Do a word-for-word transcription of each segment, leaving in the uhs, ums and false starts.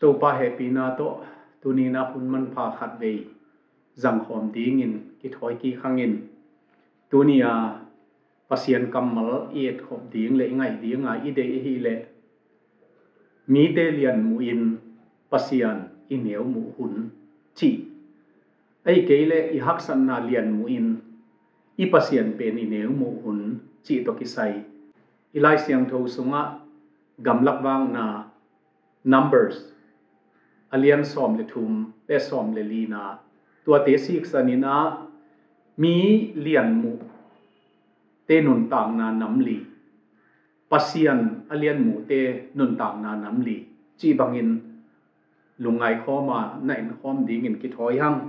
Topa hehpihna tawh tuni-in ah hun manpha khat vei zangkhawm dingin kithawi kik hangin, tuni-a Pasian kammal i etkhop ding le i ngaih dinga i deih ahih leh, mite lianmuh in Pasian i neumuh hun cih, ahih kei leh i haksatna lianmuh in i Pasian pen i neumuh hun cih tawh kisai i Lai Siangtho sungah gamlak vakna Numbers a lian sawm le thum le sawm le lina, tuate siksan in ah mi lianmuhte nuntakna namli, Pasian a lianmuhte nuntakna namli cih bangin lungngai khawma na enkhawm dingin kithawi hang.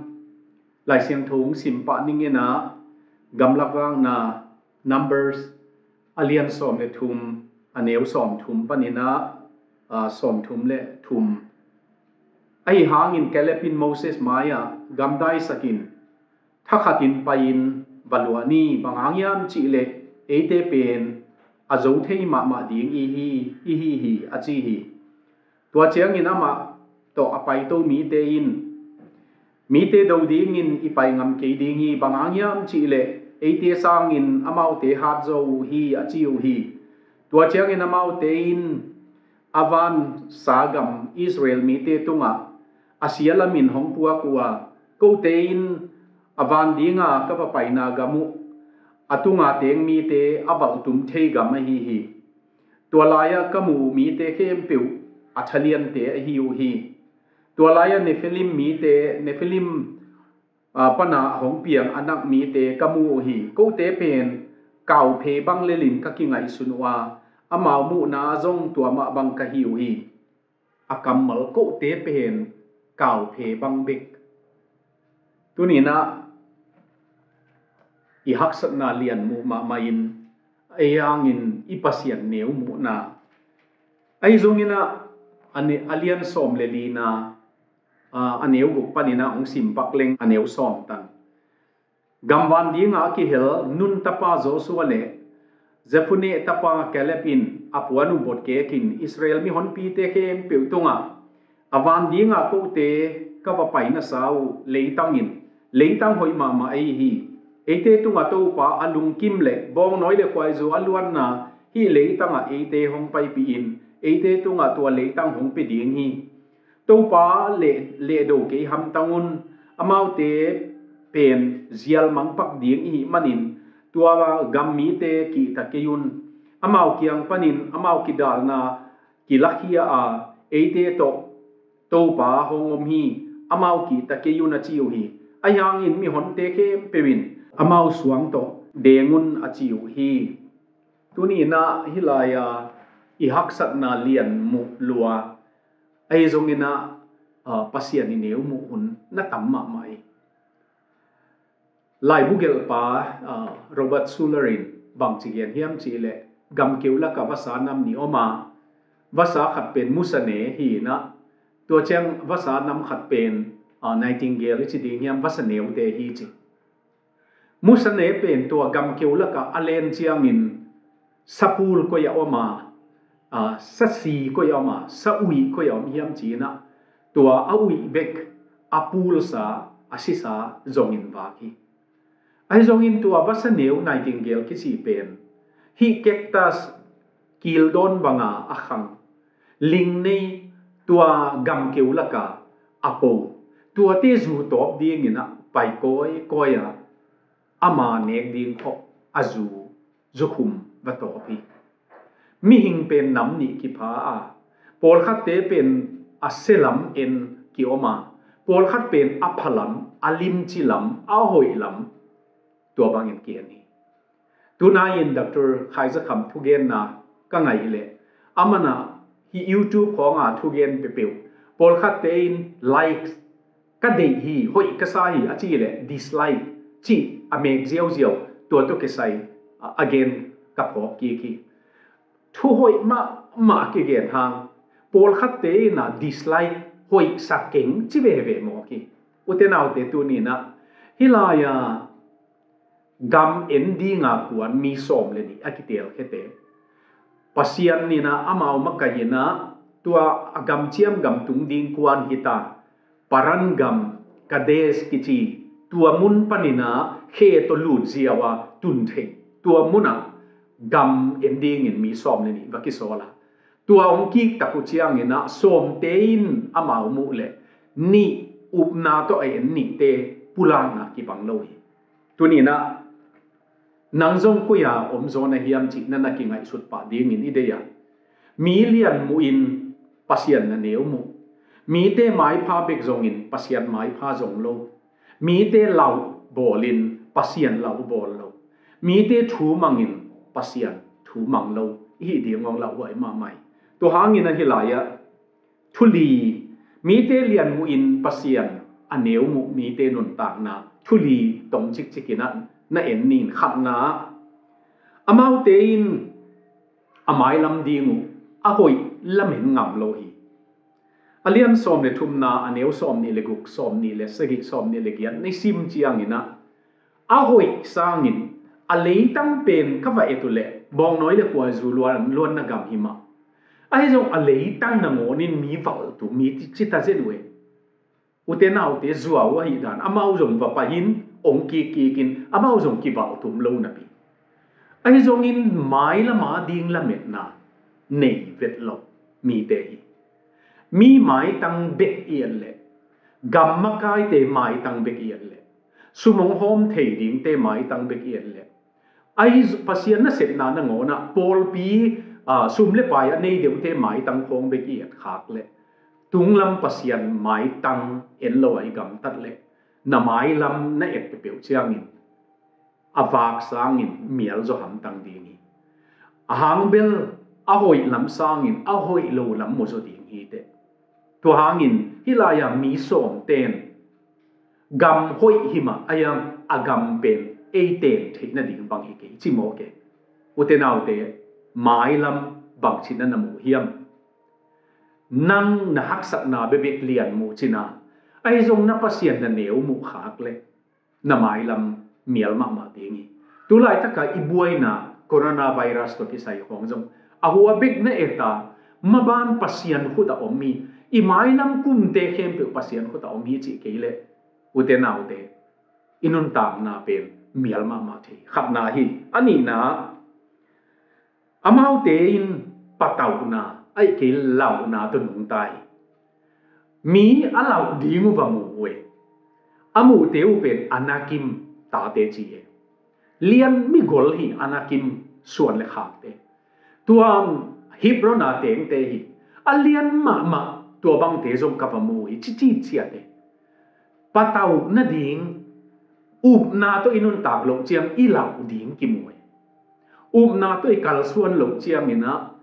Lai Siangtho hong sim pah ning in ah gamlak vakna Numbers a lian sawm le thum, a neu sawm thum panin ah, aa, sawm thum le thum. Ahi hangin Caleb in Moses mai-ah, gamdaisak in, thakhatin pai-in va luah ni, bang hang hiam cih leh eite pen a zo thei mahmah ding i hi, i hi hi, a ci hi. Tua ciangin amah tawh a paito mite in, mite do dingin i pai ngam kei ding hi, bang hang hiam cih leh eite sangin amaute hat zaw uh hi, a ci uh hi. Tua ciangin amaute in a vansa gam Israel mite tungah a sia lamin hong puak uh a, kote in a van dinga ka va paina gam uh a tunga teng mite a valhtum thei gam ahi hi. Tua lai-ah ka muh uh mite khempeuh a thaliante ahi uh hi. Tua lai-ah Nephilim mite, Nephilim, aa, pana hong piang Anak mite ka mu uh hi. Kote pen kauphe bang lelin ka kingaihsun uh a, amau muhna zong tua mah bang ka hi uh hi. A kammal kote pen kauphe bang bek. Tuni-in ah i haksatna lianmuh mahmah in, ahi hangin i Pasian neumuhna. Ahi zongin ah a ne-, a lian sawm le lina, aa, a neu guk panin ah hong sim pak leng a neu sawm tan. Gamvan dinga a kihel Nun tapa Joshua le Jephunneh tapa Caleb in a puan uh botkekin Israel mihonpite khempeuh tungah, a van dinga kote ka va pai nasa uh leitang in, leitang hoih mahmah ahi hi. Eite tungah Topa a lungkim le bawngnawi le khuaizu a luanna hih leitangah eite hong paipih in, eite tungah tua leitang hong pia ding hi. Topa leh, lehdo kei hamtang un, amaute pen zial mangpak ding i hih manin, tua gam mite kihta kei un. Amau kiang panin amau kidalna kilakhia a, eite tawh Topa hong om hi, amau kihta kei un, a ci uh hi. Ahi hangin mihonte khempeuh in amau suang tawh deng un, a ci uh hi. Tuni-in ah hih lai-a i haksatna lianmuh lua, ahi zongin ah, aa, Pasian i neumuh hun na tam mahmah hi. Laibu gelhpa, aa, Robert Schuller in bangci gen hiam cih leh, gamkeu lakah vasa nam nih om a, vasa khat pen musane hi in ah, tua ciang vasa nam khat pen, aa, nightingale i ci ding hiam, vasa neute hi ci. Musane pen tua gamkeu lakah a len ciangin sapul koi a om a, aa, sasi koi a om a, sa uih koi a om hiam ci in ah, tua a uih bek a pulsa, a sisa zongin vak hi. Ahi zongin tua vasa neu nightingale kici pen hih cactus kildawn banga a khang, ling nei, tua gamkeu laka a po, tuate zu tawp dingin ah pai kawikawi a, ama nek ding khop a zu, zukhum va tawp hi. Mihing pen nam nih kipha a, pawlkhatte pen a sia lam en kiom a, pawlkhat pen a pha lam, a limci lam, a hoih lam, tua bangin ki-en hi. Tunai-in Doctor Khai Za Kham thugenna ka ngaih leh, aman ah hih YouTube khawnga thugen peuhpeuh, pawlkhatte in like ka deih hi, hoih ka sa hi a cih leh dislike cih a mek ziauziau, tua tawh kisai a, a gen ka phawk kik hi. Thu hoih mahmah kigen hang, pawlkhatte in ah dislike, hoih sa keng ci veve mawk hi. Ute naute, tuni-in ah hih lai-a gam en dinga kuan mi sawm le nih a kitelkhiate, Pasian in ah amau makaih in ah tua a gamciam gam tung ding kuan hita, Paran gam Kadesh kici, tua mun panin ah khe tawh lut ziau a tun thei, tua mun ah gam en dingin mi sawm le nih va kisawl a, tua hong kik tak uh ciangin ah sawmte in amau muh leh nih, upna tawh a en nihte pulakna kibang lo hi. Tuni-in ah nang zong koi-a om zaw na hiam cih na na kingaihsut pah dingin i deih a, mi lian muhin Pasian na neu muh, mite maipha bek zongin Pasian maipha zong lo, mite lau bawlin Pasian lau bawl lo, mite thu mangin Pasian thu mang lo i hih ding hong lauhuai mahmah hi. Tua hangin ahi lai-ah thu li, mite lian muhin Pasian a neu muh mite nuntakna thu li tong cikcikin ah na en nin. Khatna, amaute in a mailam ding uh a hoih lamen ngam lo hi. A lian sawm le thumna, a neu sawm nih le guk, sawm nih le sagih, sawm nih le giat na i sim ciangin ah, a hoih sangin a leitang pen ka va et uh leh bawngnawi le khuaizu luan, luanna gam hi mah. Ahi zong a leitang nangawnin mi valh tu, mi ci, ci ta zen uh e. Ute naute, zuau ahih dan amau zong va pai-in ong kikkikin amau zong kivalh tum lo napi, ahi zongin mailam a ding lametna nei vet lo mite hi. Mi maitang bek i et leh, gam makaite maitang bek i et leh, sum hong hawm thei dingte maitang bek i et leh, ahi Pasian nasepna nangawn ah pawlpi, aa, sum le pai a nei deuhte maitang khawng bek i et khak leh, tunglam Pasian maitang en lo a i gamtat leh, na mailam na et peuhpeuh ciangin a vak sangin mial zaw hamtang ding hi. A hang bel a hoih lam sangin a hoih lo lam mu zaw ding hi teh. Tua hangin hih lai-a mi sawmten gam hoih hi mah, ahi zong a gam pen ei ten theih nading bang hi kei ci mawk e. Ute naute, mailam bangci na na muh hiam? Nang na haksatna bekbek lian muh cin a, ahi zong na Pasian na neu muh khak leh na mailam mial mahmah ding hi. Tu laitaka i buaina coronavirus tawh kisai khawng zong a hua bek na et a, maban Pasian khut ah om hi, i mailam kumte khempeuh Pasian khut ah om hi cih kei leh, ute naute, i nuntakna pen mial mahmah thei. Khatna hi. A nihna, amaute in patauhna, ahih kei leh lauhna tawh nungta hi. Mi a lauh ding uh va mu uh e. A muhte uh pen Anakim tate ci e. Lian migol hi Anakim suan le khakte. Tua Hebron a tengte hi. A lian mahmah tua bangte zong ka va mu hi, ci ciciat e. Patauh nading, upna tawh i nuntak loh ciang i lauh ding kimu e. Upna tawh i kalsuan loh ciangin ah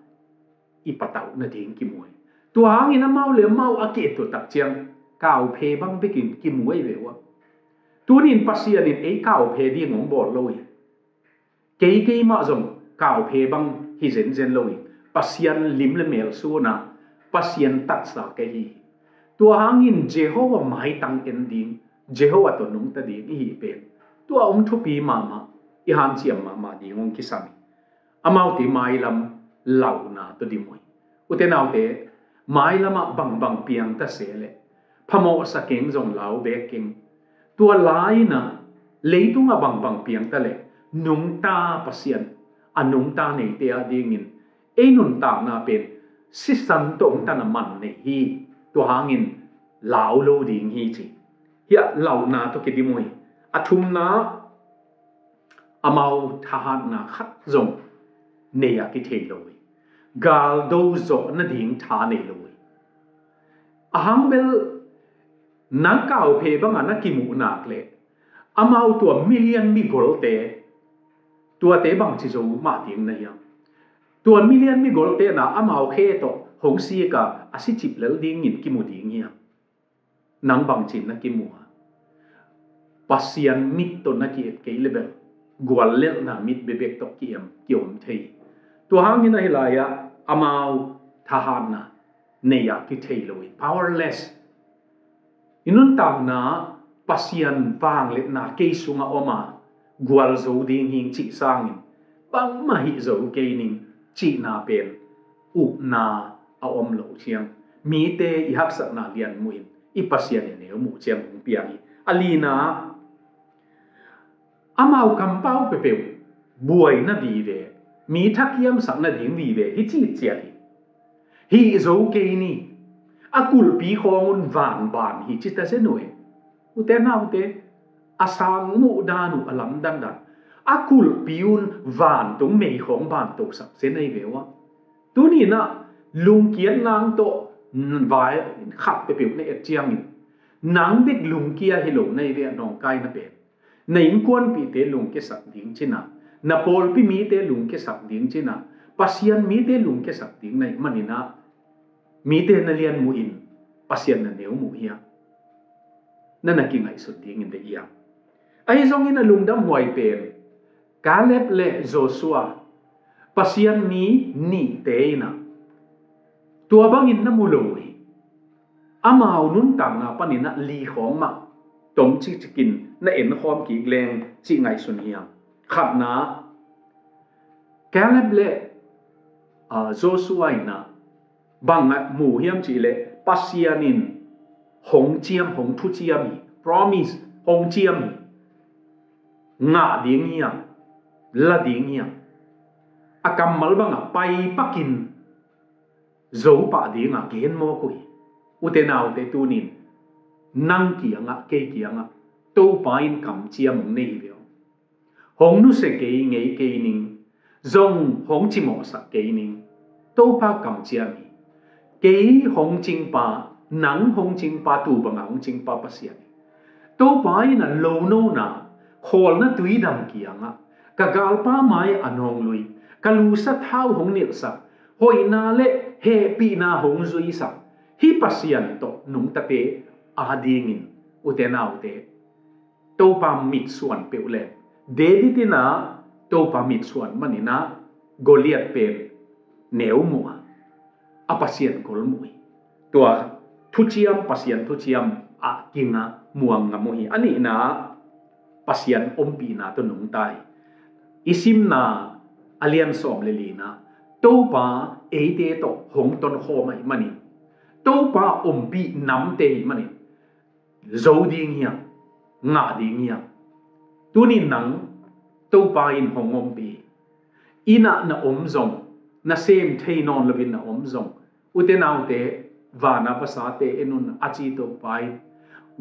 i patauh nading kimu e. Tua hangin amau le amau a ki-et uh tak ciang kauphe bang bekin kimu e ve uh a. Tunin Pasian in ei kauphe ding hong bawl lo hi. Kei keimah zong kauphe bang hi zenzen lo hi. Pasian lim le mel sun a, Pasian tatsa ka hi hi. Tua hangin Jehovah maitang en ding, Jehovah tawh nungta ding i hih pen, tua hong thupi mahmah, i hanciam mahmah ding hong kisam hi. Amaute mailam lauhna tawh dim uh hi. Ute naute, mailamah bangbang piangta se leh phamawhsa keng zong lau bek keng. Tua lai-in ah leitungah bangbang piangta leh nungta Pasian, a nungta neite a dingin ei nuntakna pen sisan tawh hong tana man nei hi. Tua hangin lau lo ding hi ci. Hiah lauhna tawh kidim uh hi. A thumna, amau thahatna khat zong nei a kithei lo hi. Galdo zawh nading tha nei lo hi. A hang bel nang kauphe banga na kimuh nak leh amau tua milian migolte, tuate bangci zo mah ding na hiam? Tua milian migolte na amau khe tawh hong sik a, a sicip lel dingin kimu ding hiam? Nang bangcin na kimu a? Pasian mit tawh na ki-et kei le bel guallelhna mit bekbek tawh ki-em, ki-om thei. Tua hangin ahi lai-ah amau thahatna nei a kithei lo hi, powerless. I nuntakna Pasian vangliatna kei sungah om a, gualzo ding hing cih sangin bangmah hih zo kei ning cihna pen upna a om lo ciang, mite i haksatna lian muhin i Pasian i neu muh ciang hong piang hi. A lina, amau kampau peuhpeuh buaina vive, mi thakiamsak nading vive hi citciat hi. Hih zo kei ni, a kulhpi khawng un vanban hi cita zen uh e. Ute naute, a sang muh dan uh a lamdang dan, a kulhpi un vantung mei khawng bantosak zen ahi ve uh a. Tuninah lungkiat nang tawh vai khat peuhpeuh na et ciangin, nang bek lungkia hi lo na hi ve a nawngkaina pen. Na innkuanpihte lungkiasak ding cina, na pawlpi mite lungkiasak ding cina, Pasian mite lungkiasak ding na hih maninah, mite na lian muhin Pasian na neu muh hiam? Na na kingaihsut dingin deih hiam? Ahi zongin a lungdamhuai pen Kaleb le Joshua, Pasian mi nihte inah tua bangin na mu lo hi. Amau nuntakna paninah li khawng mah tom cikcikin na enkhawm kik leng cih ngaihsun hiam? Khatna, Kaleb le, ah, Joshua inah bang a mu hiam cihleh Pasian in hong ciam, hong thuciam hi, promise, hong ciam hi. Ngah ding hiam, la ding hiam? A kammal bangah paipakin zo pah dingah gen mawk uh hi. Ute naute, tunin nang kiangah, kei kiangah Topa in kamciam hong nei hi ve uh. Hong nusia kei ngei kei ning, zong hong cimawhsak kei ning, Topa kamciam hi. Kei hong cingpa, nang hong cingpa, tu bangah hong cingpa Pasian hi. Topa in a lonona, khawlna tuidam kiangah, ka galpa mai a nawng lui, ka lusa thau hong nilhsak, hoihna le hehpihna hong zuisak hih Pasian tawh nungtate adingin, ute naute, Topa mitsuan peuh le David inah Topa mitsuan maninah Goliat pen neu muh a, a Pasian gol muh hi. Tua thuciam, Pasian thuciam a kinga muang ngam uh hi. A nihna, Pasian ompihna tawh nungta hi. I simna a lian sawm le lina, Topa eite tawh hong tonkhawm ahih manin, Topa ompih namte ahih manin, zo ding hiam, ngah ding hiam? Tunin nang Topa in hong ompih hi. Innah na om zong, na sem thei nawn loin na om zong, ute naute, vana vasate en un a ci Topa in,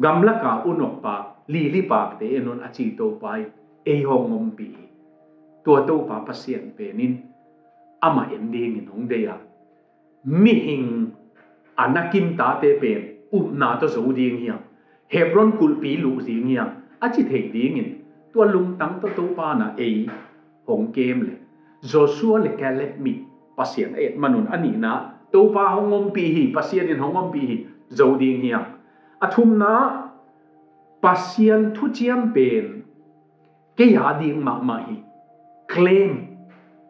gamlaka unokpak, lilipakte en un a ci Topa in ei hong ompih hi. Tua Topa Pasian penin amah en dingin hong dei a, mihing a na kimtate pen upna tawh zo ding hiam, Hebron kulhpi luh ding hiam a ci thei dingin, tua lungtang tawh Topa na ei hong kem le Joshua le Caleb mit Pasian a et manun, a nihna, Topa hong ompih hi, Pasian in hong ompih hi, zo ding hiam? A thumna, Pasian thuciam pen kei a ding mahmah hi. Claim,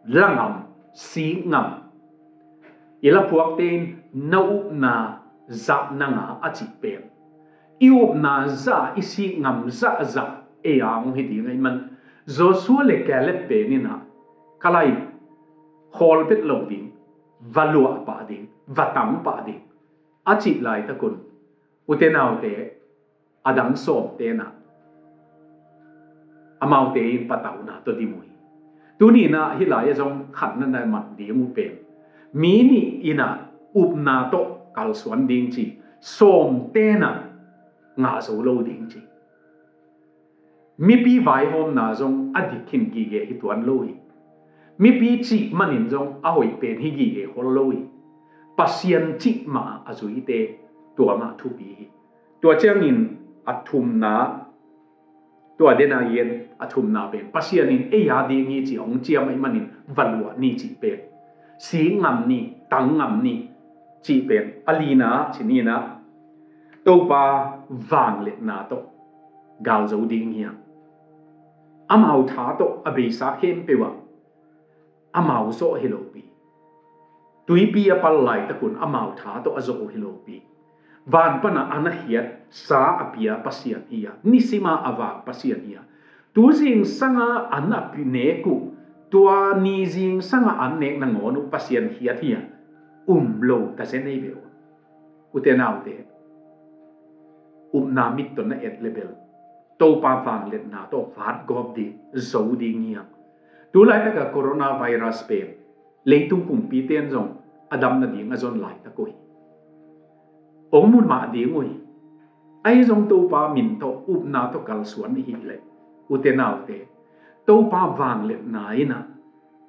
la ngam, sik ngam. I lapuakte in na upna zah na ngah a cih pen, i upna zah, i sik ngam zahzah ei a hong hi ding ahih man, Joshua le Caleb pen inah, ka lai, khawl vet lo ding, va luah pah ding, va tang pah ding a cih laitakun, ute naute, a dang sawm tenah amaute in patauna tawh dim uh hi. Tuninah hih lai-ah zong khatna na mat ding uh pen, mi nih inah upna tawh kalsuan ding ci, sawm tenah ngah zo lo ding ci. Mipi vaihawmna zong a dik khin gige hi tuan lo hi. Mipi cih manin zong a hoih pen hi gige khol lo hi. Pasian cih mah a zuite, tua mah thupi hi. Tua ciangin a thumna, tua dena yen a thumna pen, Pasian in ei a ding hi ci hong ciam ahih manin va luah ni cih pen, sik ngam ni, tang ngam ni cih pen, a lina, ci ninah, Topa vangliatna tawh gal zo ding hiam? Amau tha tawh a beisa khempeuh ah amau zawh hi lopi, tuipi a pal laitakun amau tha tawh a zawh uh hi lopi, van panah a na khiat sa a pia Pasian hi a, nisima a vak Pasian hi a, tu zingsanga an a pi nek uh, tua ni zingsanga an nek nangawn uh Pasian khiat hi a, um lo ta zen ei ve uh. Ute naute, upna mit tawh na et le bel Topa vangliatna tawh vatgawp ding, zo ding hi hang. Tu laitaka coronavirus pen leitung kumpite in zong a dam nading a zon laitak uh hi. Hong mu mah ding uh hi. Ahi zong Topa min tawh upna tawh kalsuan i hih leh, ute naute, Topa vangliatna in ah,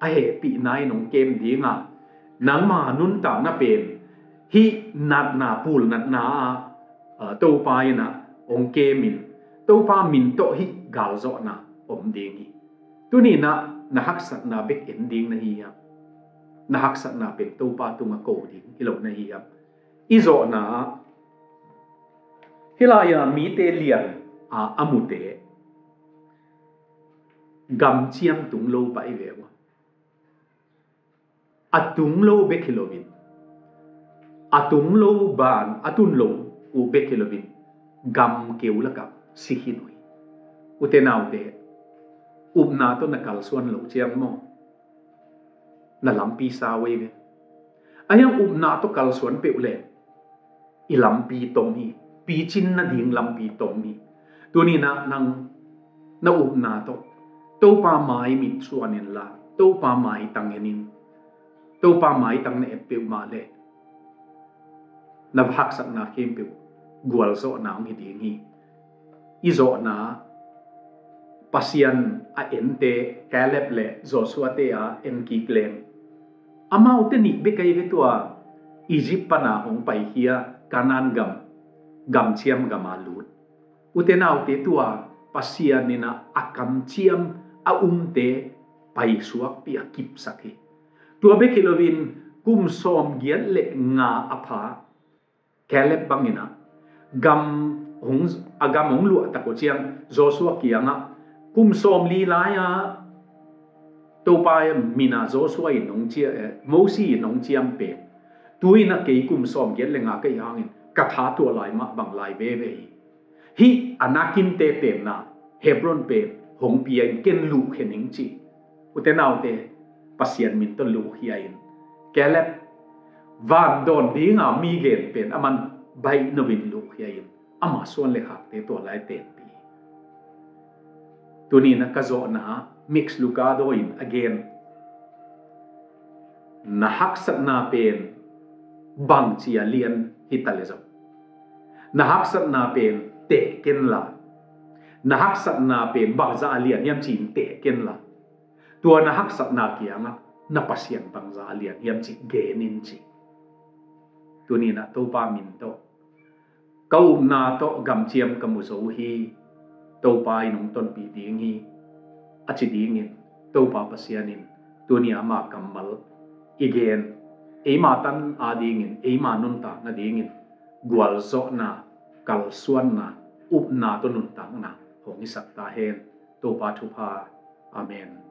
a hehpihna in hong kem ding a, nangma nuntakna pen hih natna, pulnatna ah, ah, Topa in ah hong kem in, Topa min tawh hih galzawhna om ding hi. Tuni in ah na haksatna bek en ding na hi hiam? Na haksatna pen Topa tungah ko ding hi lo na hi hiam? I zawhna ah, hih lai-a mite lian a, a mute gamciam tung lo pah i ve uh a, a tung lo bek hi loin, a tung lo ban a tun lo uh bek hi loin, gam keu lakah si khin uh hi. Ute naute, upna tawh na kalsuan lo ciang maw, na lampi sau ei ve. Ahi hang upna tawh kalsuan peuh leh i lampi tom hi. Picin nading lampi tom hi. Tuni in ah nang na upna tawh Topa mai mit suan inla, Topa maitang en in. Topa maitang na et peuhmah leh na haksatna khempeuh gualzawhna hong hi ding hi. I zawhna, Pasian a ente Caleb le Joshua te a en kik leng, amaute nih bek ahi ve tua Egypt pana hong paikhia Canaan gam, gamciam gama lut. Ute naute, tua Pasian in ah a kamciam a umte paisuakpih a kipsak hi. Tua bek hi loin kum sawmgiat le nga a pha Caleb bangin ah gam hong, a gam hong luahtak uh ciang Joshua kiangah kum sawmli lai-a Topa min a Joshua in hong cia, eh, Mosi in hong ciam pen, tu-in ah kei kum sawmgiat le nga ka hih hangin ka tha tua lai mah bang lai veve hi. Hih Anakin te tenna Hebron pen hong pia in ken luhkhia ning ci. Ute naute, Pasian min tawh luhkhia in. Caleb, vandawn dinga mi gen pen aman baih noin luhkhia in, ama suan le khakte tua lai tenpih. Tuni in ah ka zawhna Max Lucado in a gen, na haksatna pen bangci a lian hi ta le zong, na haksatna pen teh ken la, na haksatna pen bangzah a lian hiam ci-in teh ken la, tua na haksatna kiangah na Pasian bangzah a lian hiam ci gen in ci. Tuni in ah Topa min tawh, ka upna tawh gamciam ka mu zo hi, Topa in hong tonpih ding hi, a ci dingin Topa Pasian in tuni ama kammal i gen, eima tan adingin, eima nuntak nadingin gualzawhna, kalsuanna, upna tawh nuntakna hong hisak ta hen. Topa thupha. Amen.